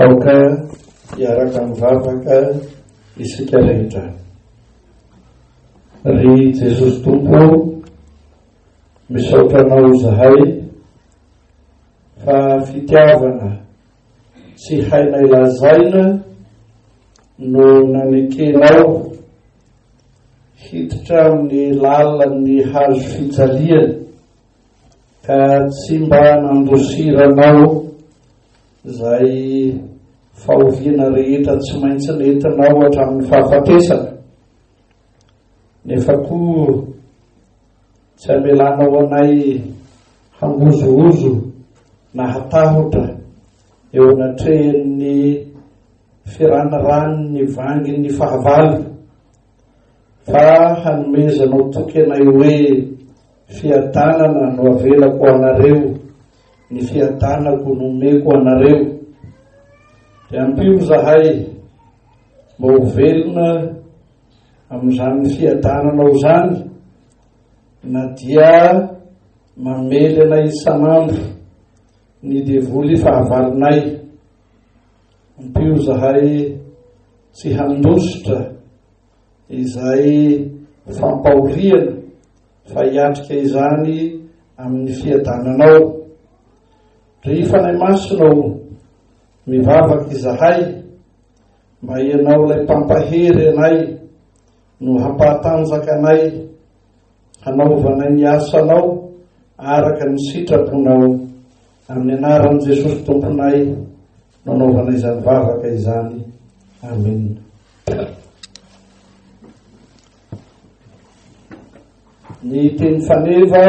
Aoka hiaraka mivavaka isika rehetra. Ry Jesosy Tompo ô, misaotra Anao izahay fa fitiavana tsy hainay lazaina no nanekenao hiditra amin'ny lalan'ny hazo fijaliana ka tsy mba nandosiranao izay fahoviana rehetra tsy maintsy nentinao hatramin'ny fahafatesana, nefa koa tsy amelanao anay hangozohozo na hatahotra eo anatrehan'ny firaniranin'ny vangin'ny fahavalo, fa hanomezanao toky anay hoe fiadanana no avelako ho anareo, ny fiadanako no omeko anareo. Dia ampio izahay mba ho velona amin'izany fiadananao izany, na dia mamely anay isan'andro ny devoly fahavalonay. Ampio izahay tsy handositra izay fampahoriana fa hiatrika izany amin'ny fiadananao. Ry Fanahy Masina ô, mivavaka izahay mba Ianao ilay Mpampahery anay no hampahatanjaka anay hanaovanay ny asanao araka ny sitraponao. Amin'ny anaran'i Jesosy Tomponay no anaovanay izany vavaka izany. Amena. Ny teny faneva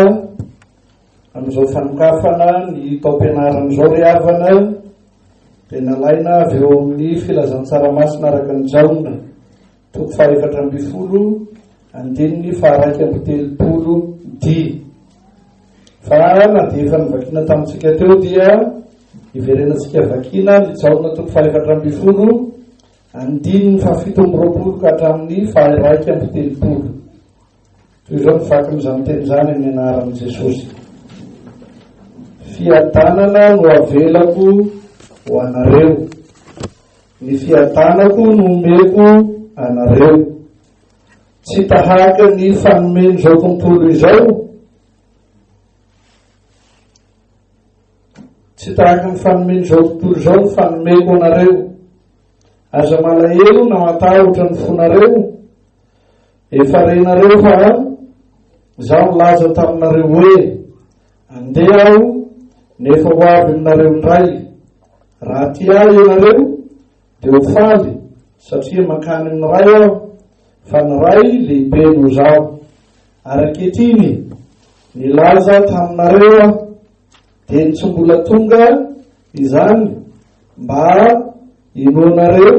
amin'izao fanokafana ny taom-pianarana izao ry havana dia nalaina avy eo amin'ny filazantsara masina araka ny Jaona toko fahaefatra ambin'ny folo andininy faharaika amby telopolo di fa na dia efa novakiana tamintsika teo dia iverenantsika vakiana ny Jaona toko fahaefatra ambin'ny folo Andininy fahafito amby roapolo ka hatramin'ny faha-31. Toy izao ny vakin'izany teny izany amin'ny anaran'i Jesosy. Fiadanana no avelako ho anareo. Ny fiadanako no omeko anareo. Tsy tahaka ny fanomen'izao tontolo izao. Tsy tahaka ny fanomen'izao tontolo izao ny fanomeko anareo. Aza malahelo na matahotra ny fonareo. Efa renareo fa izaho nilaza taminareo hoe, Andeha aho, nefa ho avy aminareo indray. Raha tia ahy ianareo, dia ho faly, satria mankany amin'ny Ray aho, fa ny Ray lehibe noho izaho. Ary ankehitriny, nilaza taminareo aho, dia ny tsy mbola tonga izany mba inoanareo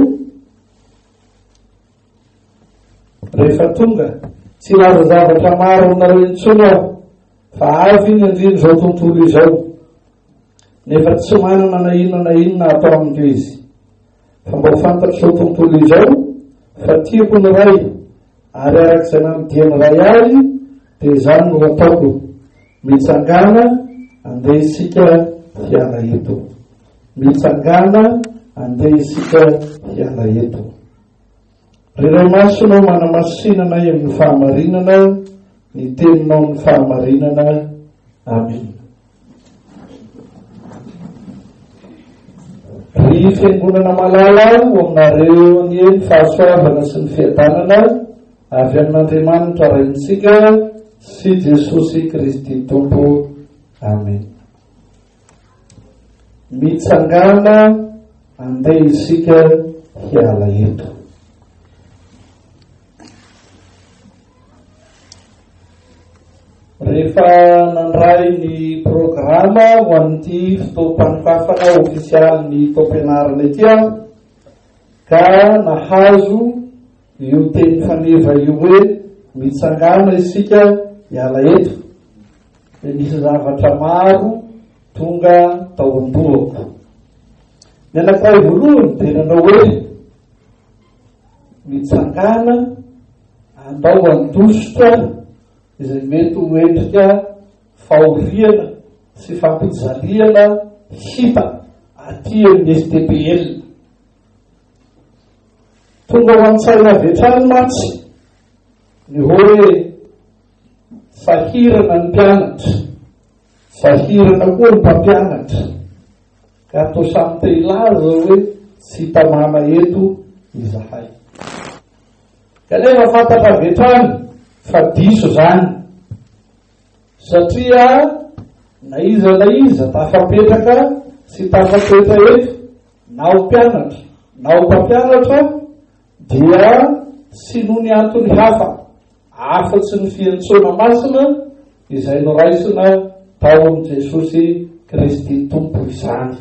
rehefa tonga. Tsy hilaza zavatra maro aminareo intsony aho, fa avy ny andrian'izao tontolo izao, nefa tsy manana na inona na inona atao amiko izy. Fa mba ho fantatr'izao tontolo izao fa tiako ny Ray, ary araka izay nandidian'ny Ray ahy, dia izany no ataoko. Mitsangàna, andeha isika hiala eto. Mitsangàna, andeha isika hiala eto. Ry Ray Masina ô, manamasina anay amin'ny fahamarinana, ny teninao ny fahamarinana. Amena. Ry Fiangonana malala, ho aminareo anie ny fahasoavana sy ny fiadanana avy amin'Andriamanitra Raintsika sy Jesosy Kristy Tompo. Amena. Mitsangàna, andeha isika hiala eto. Rehefa nandray ny programa ho an'ity fotoam-panokafana ofisialy ny taom-pianarana ity aho ka nahazo io teny faneva io hoe mitsangàna isika hiala eto dia nisy zavatra maro tonga tao an-dohako. Ny anankiray voalohany dia nanao hoe mitsangàna andao handositra izay mety ho endrika fahoriana sy fampijaliana hita aty amin'ny STPL. Tonga ao an-tsaina avy hatrany mantsy ny hoe sahirana ny mpianatra, sahirana koa ny mpampianatra, ka toa samy te hilaza hoe tsy tamana eto izahay. Kanefa fantatra avy hatrany fa diso izany, satria na iza na iza tafapetraka sy tafatoetra eto, na ho mpianatra na ho mpampianatra, dia tsy noho ny antony hafa afa-tsy ny fiantsoana masina izay noraisina tao amin'i Jesosy Kristy Tompo izany.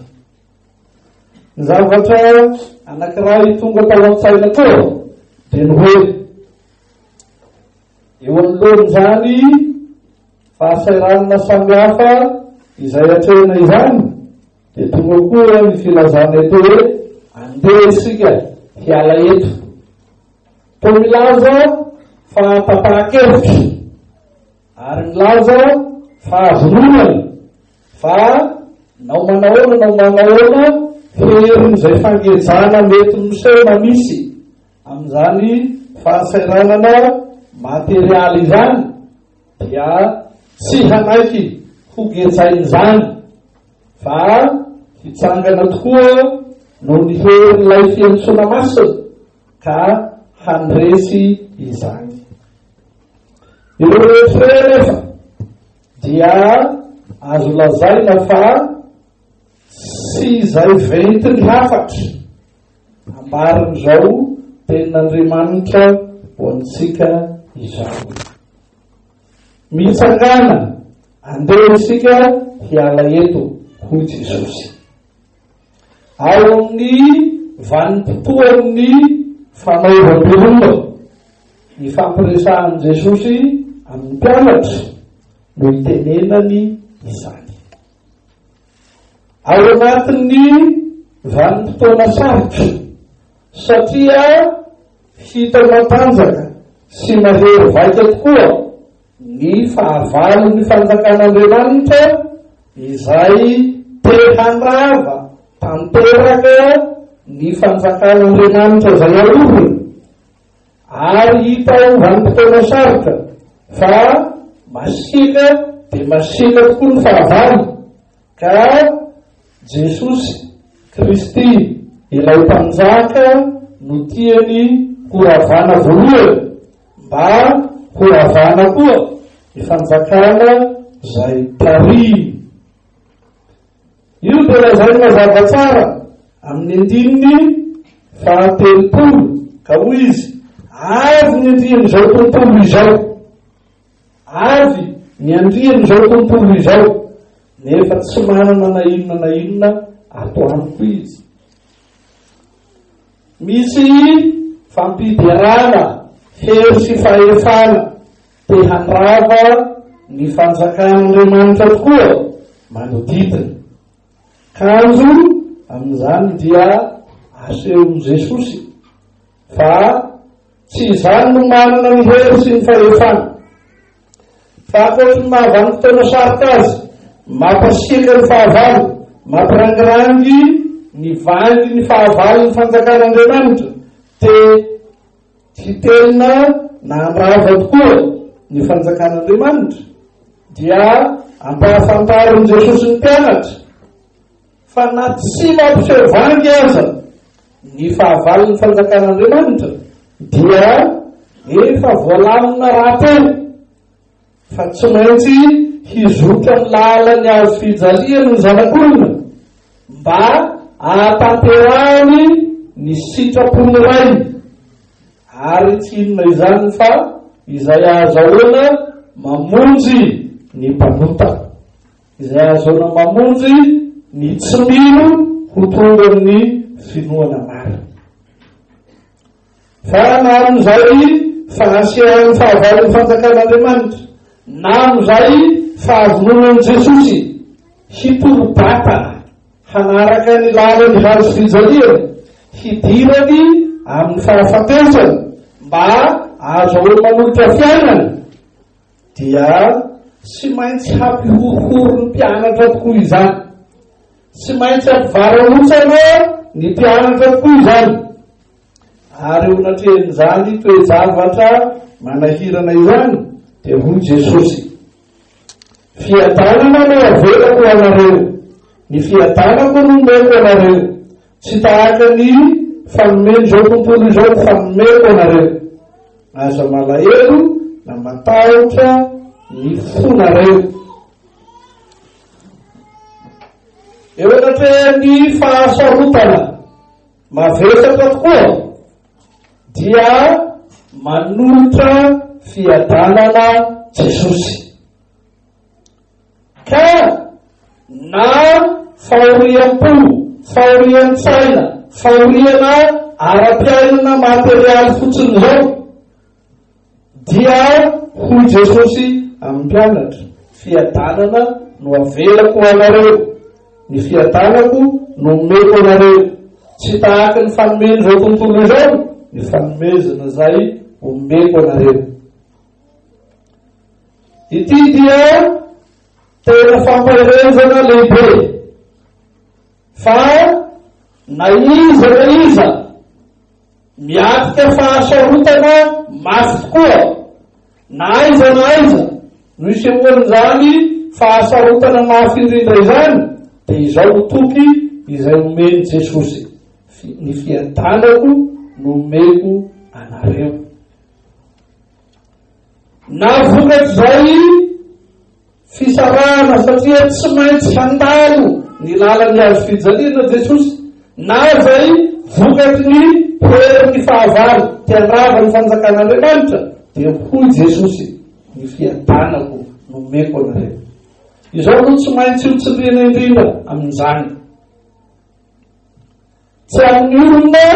Ny zavatra anankiray tonga tao an-tsaina koa dia ny hoe eo anoloan'izany fahasahiranana samihafa izay atrehina izany dia tonga koa ny filazana eto hoe andeha isika hiala eto. Toa milaza fahatapahan-kevitra ary milaza fahavononana fa nao manahoana nao manahoana herin'izay fangejana mety miseho na misy amin'izany fahasahiranana materialy izany dia tsy hanaiky ho gejain'izany fa hitsangana tokoa noho ny herin'ilay fiantsoana masina ka handresy izany. Ireo rehetra ireo anefa dia azo lazaina fa tsy izay ventiny hafatra ambarin'izao tenin'Andriamanitra ho antsika izao. Mitsangàna, andeha isika hiala eto, hoy Jesosy. Ao amin'ny vanim-potoan'ny fanaovam-beloma, ny fampiresahan'i Jesosy amin'ny mpianatra no itenenany izany. Ao anatin'ny vanim-potoana sarotra, satria hita matanjaka sy mahery vaika tokoa ny fahavalon'ny Fanjakan'Andriamanitra izay te handrava tanteraka ny Fanjakan'Andriamanitra izay aoriny, ary hita ho vanim-potoana sarotra fa masiaka dia masiaka tokoa ny fahavalo, ka Jesosy Kristy ilay Mpanjaka no tiany horavana voalohany mba horavana koa ny fanjakana izay tarihiny. Io dia lazainy mazava tsara amin'ny andininy fahatelopolo ka hoy izy, avy ny andrian'izao tontolo izao. Avy ny andrian'izao tontolo izao, nefa tsy manana na inona na inona ato amiko izy. Misy fampiderana hery sy fahefana te handrava ny fanjakan'Andriamanitra tokoa manodidina. Kanjo amin'izany dia asehon'i Jesosy fa tsy izany no manana ny hery sy ny fahefana. Fa ankoatry ny maha vanim-potoana sarotra azy, mampasiaka ny fahavalo, mampirangirangy ny vangy ny fahavalon'ny fanjakan'Andriamanitra, te hitelina na handrava tokoa ny fanjakan'Andriamanitra, dia ampahafantarin'i Jesosy ny mpianatra fa na tsy mampiseho vangy aza ny fahavalon'ny fanjakan'Andriamanitra dia efa voalamina rahateo fa tsy maintsy hizotra ny lalan'ny hazo fijaliany ny Zanak'olona mba hahatanterahany ny sitrapon'ny Rainy, ary tsy inona izany fa izay ahazahoana mamonjy ny mpanota. Izay ahazoana mamonjy ny tsy mino ho tonga amin'ny finoana marina. Fa na amin'izay fahasiahan'ny fahavalon'ny fanjakan'Andriamanitra, na amin'izay fahavononan'i Jesosy hitolo-batana hanaraka ny lalan'ny hazo fijaliana, hidirany amin'ny fahafatesana mba ahazoany manolotra fiainana, Dia tsy maintsy hampihorohoro ny mpianatra tokoa izany. Tsy maintsy hampivarahontsana ny mpianatra tokoa izany. Ary eo anatrehan'izany toe-javatra manahirana izany, dia hoy Jesosy, Fiadanana no avelako ho anareo, ny fiadanako no omeko anareo, tsy tahaka ny fanomen'izao tontolo izao ny fanomeko anareo. Aza malahelo na matahotra ny fonareo. Eo anatrehan'ny fahasarotana mavesatra tokoa dia manolotra fiadanana Jesosy. Ka na fahoriam-po, fahorian-tsaina, fahoriana ara-piainana materialy fotsiny izao, Dia hoy Jesosy amin'ny mpianatra, Fiadanana no avelako ho anareo, ny fiadanako no omeko anareo. Tsy tahaka ny fanomen'izao tontolo izao ny fanomezana izay omeko anareo. Ity dia tena fampaherezana lehibe fa na iza na iza Miatrika fahasarotana mafy tokoa, na aiza na aiza no isehoan'izany fahasarotana mafy indrindra izany, dia izao no toky izay omen'i Jesosy, Ny fiadanako no omeko anareo. Na vokatr'izay Fisarahana satria tsy maintsy handalo ny lalan'ny hazo fijaliana Jesosy, na izay vokatry ny herin'ny fahavalo te handrava ny fanjakan'Andriamanitra, dia hoy Jesosy, Ny fiadanako no omeko anareo. Izao no tsy maintsy ho tsindriana indrindra amin'izany. Tsy amin'ny olona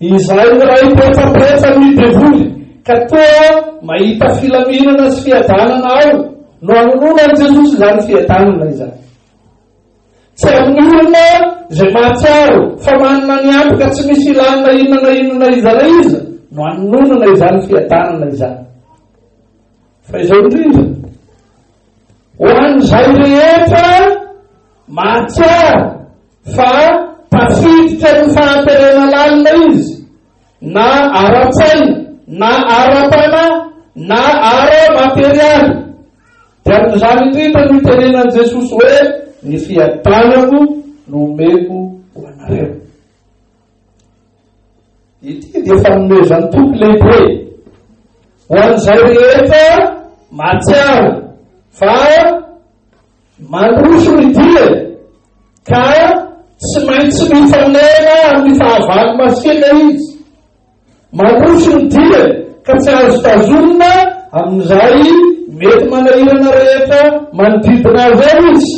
izay miray petsapetsa amin'ny devoly ka toa mahita filaminana sy fiadanana ao no anononan'i Jesosy izany fiadanana izany. Tsy amin'ny olona izay mahatsiaro fa manana ny ampy ka tsy misy ilany na inona na inona na iza na iza no anononana izany fiadanana izany. Fa izao indrindra, ho an'izay rehetra mahatsiaro fa tafiditra ny fahaterena lalina izy, na ara-tsaina, na ara-panahy, na ara-materialy. Dia amin'izany indrindra no itenenan'i Jesosy hoe, Ny fiadanako no omeko ho anareo. Ity dia fanomezan-toky lehibe ho an'izay rehetra mahatsiaro fa Mandroso ny dia ka tsy maintsy mifanena amin'ny fahavalo masiaka izy. Mandroso ny dia ka tsy azo tazonina amin'izay mety manahirana rehetra manodidina azy ao izy.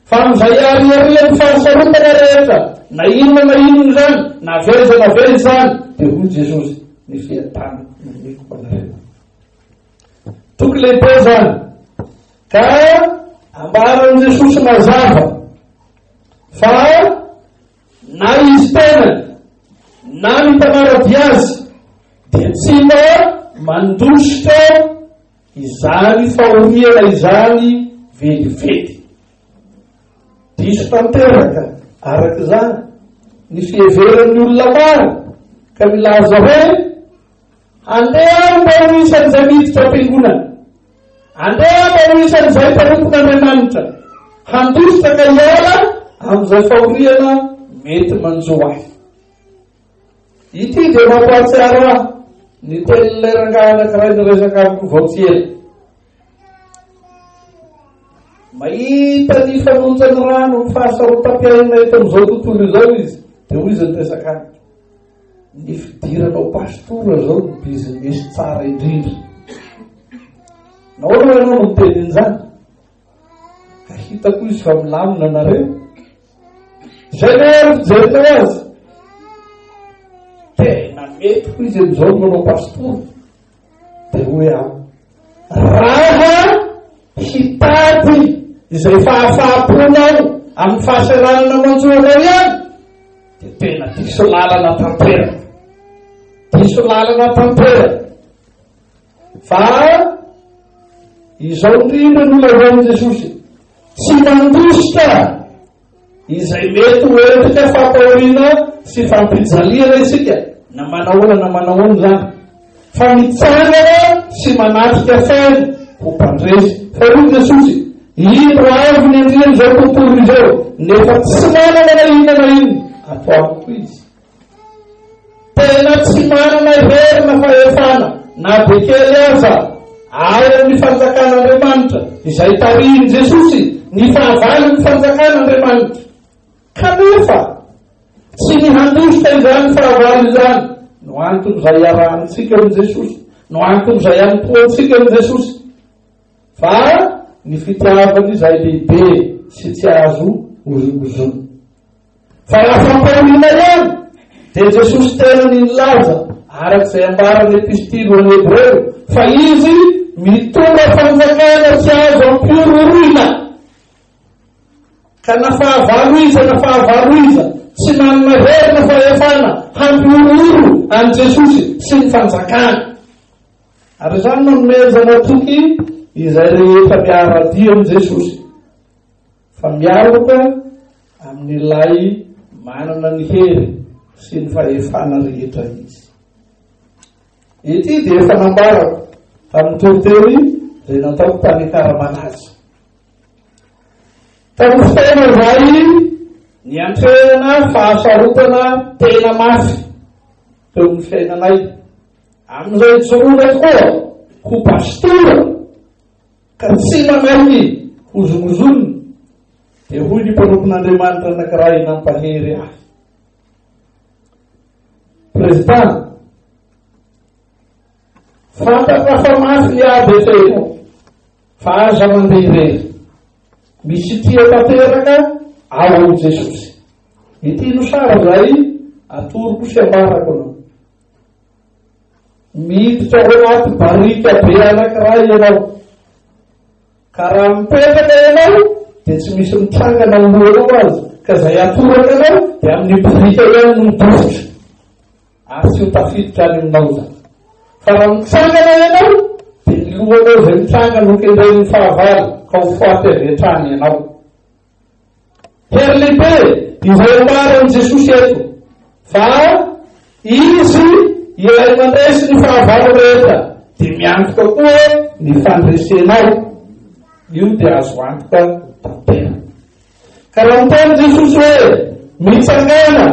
Fa amin'izay iariarian'ny fahasarotana rehetra, na inona na inona izany, na avy aiza na avy aiza izany, dia hoy Jesosy, ny fiadanana no omeko anareo. Toky lehibe izany. Ka ambaran'i Jesosy mazava fa na izy tenany na ny mpanara-dia azy dia tsy mba mandositra izany fahoriana izany velively. Diso tanteraka araka izany ny fiheveran'ny olona maro ka milaza hoe Andeha aho mba ho isan'izay miditra am-piangonana. Andeha aho mba ho isan'izay mpanompon'Andriamanitra. Handositra ka hiala amin'izay fahoriana mety manjo ahy. Ity dia mampahatsiaro ahy ny tenin'ilay rangahy anankiray niresaka amiko vao tsy ela. Mahita ny fanonjan'ny rano ny fahasarotam-piainana eto amin'izao tontolo izao izy, dia hoy izy niresaka amiko. Ny fidirana ho pastora zao no business tsara indrindra. Nahoana ianao no miteny an'izany? Ka hitako izy fa milamina nareo. Izay ve ary fijerinao azy? Tena mety hoy izy amin'izao ny manao pastora. Dia hoy aho, raha hitady izay fahafaham-ponao amin'ny fahasahiranana manjo anao ihany, dia tena diso lalana tanteraka. Diso lalana tanteraka. Fa izao indrindra no lazain'i Jesosy, tsy mandositra izay mety ho endrika fampahoriana sy fampijaliana isika. Na manahoana na manahoana izany, fa mitsangana sy manatrika feno ho mpandresy. Fa hoy Jesosy, Indro avy ny andrian'izao tontolo izao, nefa tsy manana na inona na inona ato amiko izy. Tena tsy manana hery na fahefana na dia kely aza ao amin'ny fanjakan'Andriamanitra izay tarihin'i Jesosy, ny fahavalon'ny fanjakan'Andriamanitra. Kanefa, tsy ny handositra izany fahavalo izany no anton'izay iarahantsika amin'i Jesosy, no anton'izay anompoantsika amin'i Jesosy, fa ny fitiavany izay lehibe sy tsy azo hozongozonina. Fa raha fampahoriana ihany, dia Jesosy tenany nilaza, araka izay ambaran'ny Epistily ho an'ny Hebreo, fa Izy mitondra fanjakana tsy azo ampihorohoroina. Ka na fahavalo iza na fahavalo iza, tsy manana hery na fahefana hampihorohoro an'i Jesosy sy ny fanjakany. Ary izany no anomezana toky izay rehetra miara-dia amin'i Jesosy, fa mialoka amin'ilay manana ny hery sy ny fahefana rehetra izy. Ity dia efa nambarako tamin'ny toriteny izay nataoko tany Ankaramalaza. Tamin'ny fotoana izay niantrehana fahasarotana tena mafy teo amin'ny fiainanay, amin'izay ijoroana tokoa ho pastora ka tsy manaiky hozongozonina, dia hoy ny mpanompon'Andriamanitra anankiray nampahery ahy. Président, fantatra fa mafy ny ady atrehinao. Fa aza mandeha irery. Misitriha tanteraka ao amin'i Jesosy. Ity no sary izay atoroko sy ambarako anao. Miditra ao anaty barika be anankiray ianao. Ka raha mipetraka ianao dia tsy misy mitsangana ny lohanao aza. Ka izay atoraka anao dia amin'ny barika ihany no midofotra. Ary tsy ho tafiditra any aminao izany. Fa raha mitsangana ianao, dia ny lohanao izay mitranga no kendren'ny fahavalo, ka ho faty avy hatrany ianao. Hery lehibe izay ambaran'i Jesosy eto, fa Izy ilay mandresy ny fahavalo rehetra, dia miantoka koa ny fandresenao. Io dia azo antoka ho tanteraka. Ka raha miteny Jesosy hoe, Mitsangàna,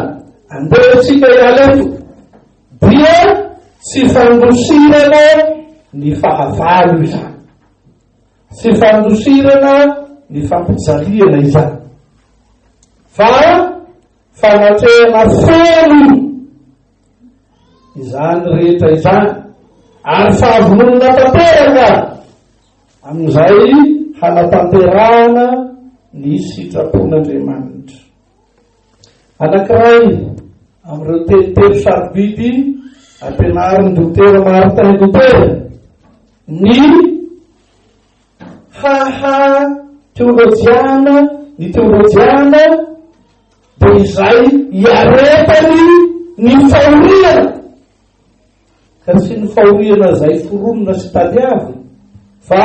andeha isika hiala eto, dia tsy fandosirana ny fahavalo izany. Tsy fandosirana ny fampijaliana izany. Fa fanatrehana feno izany rehetra izany, ary fahavononana tanteraka Amin'izay hanatanterahana ny sitrapon'Andriamanitra. Anankiray amin'ireo teny telo sarobidy ampianarin'i Lotera Martin Luther ny haha teolojiana, ny teolojiana dia izay iaretany ny fahoriana. Ka tsy ny fahoriana izay foronina sy tadiavina, fa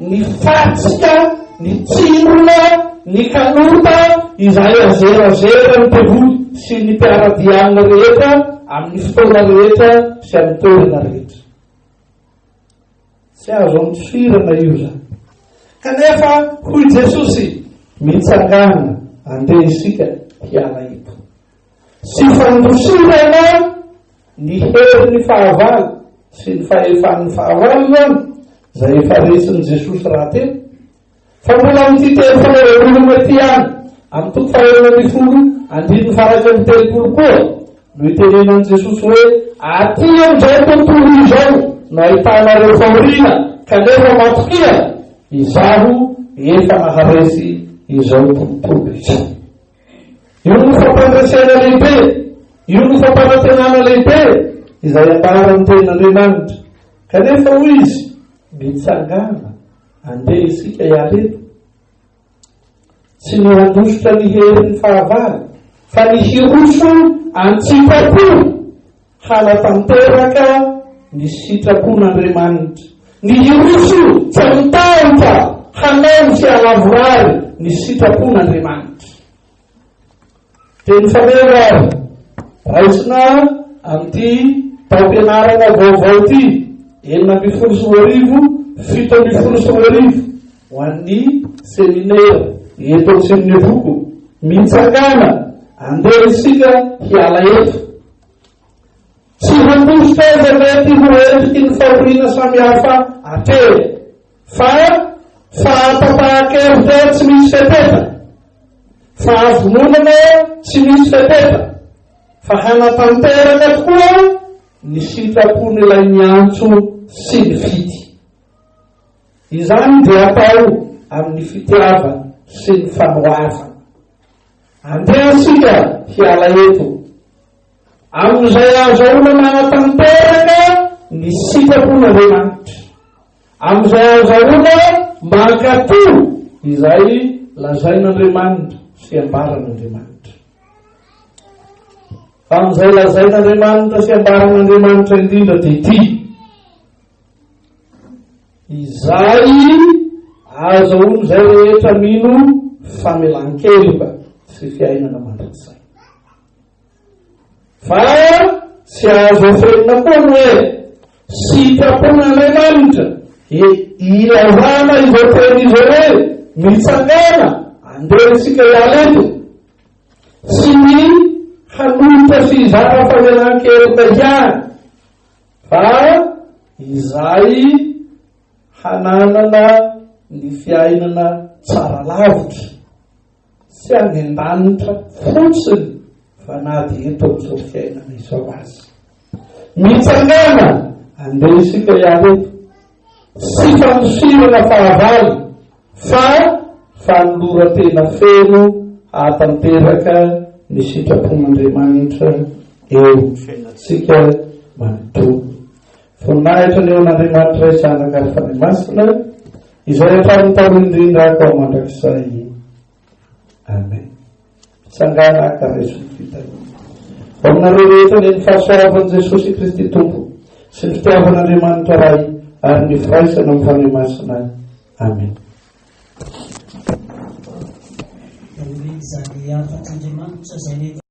ny fatsika, ny tsindrona, ny kanota izay azerazeran'ny devoly sy ny mpiara-dia aminy rehetra amin'ny fotoana rehetra sy amin'ny toerana rehetra. Tsy azo andosirana io izany. Kanefa hoy Jesosy, mitsangàna, andeha isika hiala eto. Tsy fandosirana ny herin'ny fahavalo sy ny fahefan'ny fahavalo izany, izay efa resin'i Jesosy rahateo. Fa mbola amin'ity teny fanaovam-bolona ity ihany, amin'ny toko fahenina ambin'ny folo, andininy faha-iraika amby telopolo koa, no itenenan'i Jesosy hoe, Aty amin'izao tontolo izao no ahitanareo fahoriana, kanefa matokia, Izaho efa naharesy izao tontolo izao. Io no fampandresena lehibe, io no fampanantenana lehibe izay ambaran'ny Tenin'Andriamanitra. Kanefa hoy izy, mitsangàna, andeha isika hiala eto. Tsy ny handositra ny herin'ny fahavalo, fa ny hiroso an-tsitrapo hanatanteraka ny sitrapon'Andriamanitra. Ny hiroso tsy amin-tahotra hanao ny fialavorary ny sitrapon'Andriamanitra. Teny faneva ary, raisina. amin'ity taom-pianarana vaovao ity, 2016, 2017, ho an'ny seminera eto Atsimon'Ivoko, mitsangàna, andeha isika hiala eto. Tsy handositra izay mety ho endriky ny fahoriana samihafa atrehina, fa fahatapahan-kevitra tsy misy fepetra, fahavononana tsy misy fepetra, fa hanatanteraka tokoa ny sitrapon'ilay miantso sy mifidy. Izany dia atao amin'ny fitiavana sy ny fanoavana. Andeha isika hiala eto. Amin'izay ahazahoana manatanteraka ny sitrapon'Andriamanitra. Amin'izay ahazahoana mankatò izay lazain'Andriamanitra sy ambaran'Andriamanitra. Fa amin'izay lazain'Andriamanitra sy ambaran'Andriamanitra indrindra dia ity. Izay ahazahoan'izay rehetra mino famelan-keloka sy fiainana mandrakizay. Fa tsy azo afenina koa ny hoe sitrapon'Andriamanitra e ilazana izao teny izao hoe mitsangana andeha isika hiala eto. Tsy ny hanolotra sy hizara famelan-keloka ihany fa izay hananana ny fiainana tsara lavitra. Tsy any an-danitra fotsiny fa na dia eto amin'izao fiainana izao aza. Mitsangàna, andeha isika hiala eto. Tsy fandosirana fahavalo fa fanoloran-tena feno hahatanteraka ny sitrapon'Andriamanitra eo amin'ny fiainantsika manontolo. Voninahitra ny eo an'Andriamanitra Ray Zanaka ary Fanahy Masina, izay hatramin'ny taloha indrindra ka ho mandrakizay. Amen. Tsangana ka raiso ny fitahiana. Ho aminareo rehetra anie ny fahasoavan'i Jesosy Kristy Tompo sy ny fitiavan'Andriamanitra Ray ary ny firaisana amin'ny Fanahy Masina. Amen. Taorian'izany hafatr'Andriamanitra izay nentina.